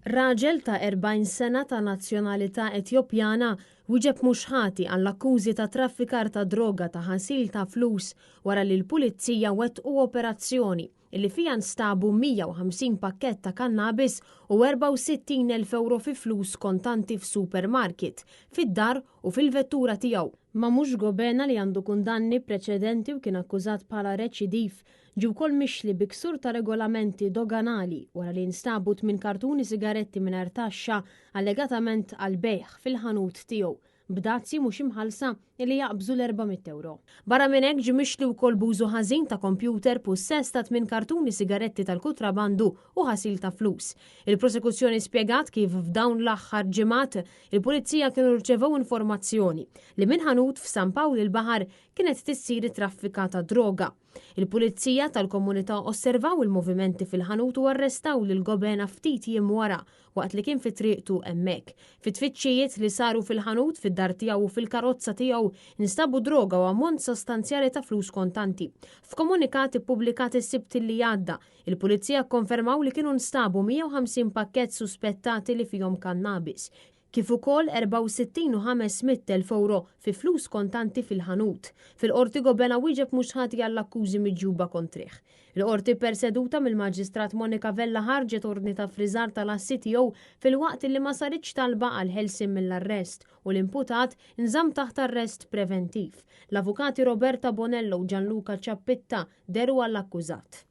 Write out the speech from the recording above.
Raġel ta' 40 sena ta' nazzjonalità Etjopjana wieġeb mhux ħati għall-akkużi ta' traffikar ta' droga ta' ħasil ta' flus wara li l-Pulizija wettqu operazzjoni li fiha nstabu 150 pakkett ta' kannabis u 64,000 ewro fi flus kontanti f'supermarket, fid-dar u fil-vettura tiegħu. Mamouche Gobena li għandu kundanni preċedenti u kien akkużat bħala reċidiv, ġie wkoll mixli bi ksur ta' regolamenti doganali wara li nstabu tmien kartuni sigaretti mingħajr taxxa allegatament għall-bejgħ fil-ħanut tiegħu b'dazji mhux imħallsa li jaqbżu l-400 ewro. Barra minn hekk ġie mixli wkoll b'użu ħażin ta' kompjuter, pussess ta' tmien kartuni sigaretti tal-kutrabandu u ħasil ta' flus. Il-prosekuzzjoni spjegat kif f'dawn l-aħħar ġimgħat il-pulizija kienu rċevew informazzjoni li minn ħanut f'San Pawl il-Baħar kienet tissir it-traffika ta' droga. Il-Pulizija tal-komunità osservaw il-movimenti fil-ħanut u arrestaw lil Gobena ftit jiem wara waqt li kien fi triqtu hemmhekk. Fi tfittxijiet li saru fil-ħanut, fid-dar tiegħu u fil-karozza tiegħu nstabu droga u ammont sostanzjali ta' flus kontanti. F'komunikat ippubblikat is-Sibt li għadda, il-Pulizija kkonfermaw li kienu nstabu 150 pakkett suspettati li fihom kannabis. Kif ukoll 64 u 500 elf ewro fi flus kontanti fil-ħanut. Fil-Qorti Gobena wieġeb mhux ħati għall-akkużi miġjuba kontrih. Il-Qorti perseduta mill-Maġistrat Monica Vella ħarġet ordni ta' ffriżar tal-assi tiegħu filwaqt li ma saritx talba għall-ħelsien mill-arrest u l-imputat nżamm taħt arrest preventiv. L-Avukati Roberta Bonello u Gianluca Ciappitta dehru għall-akkużat.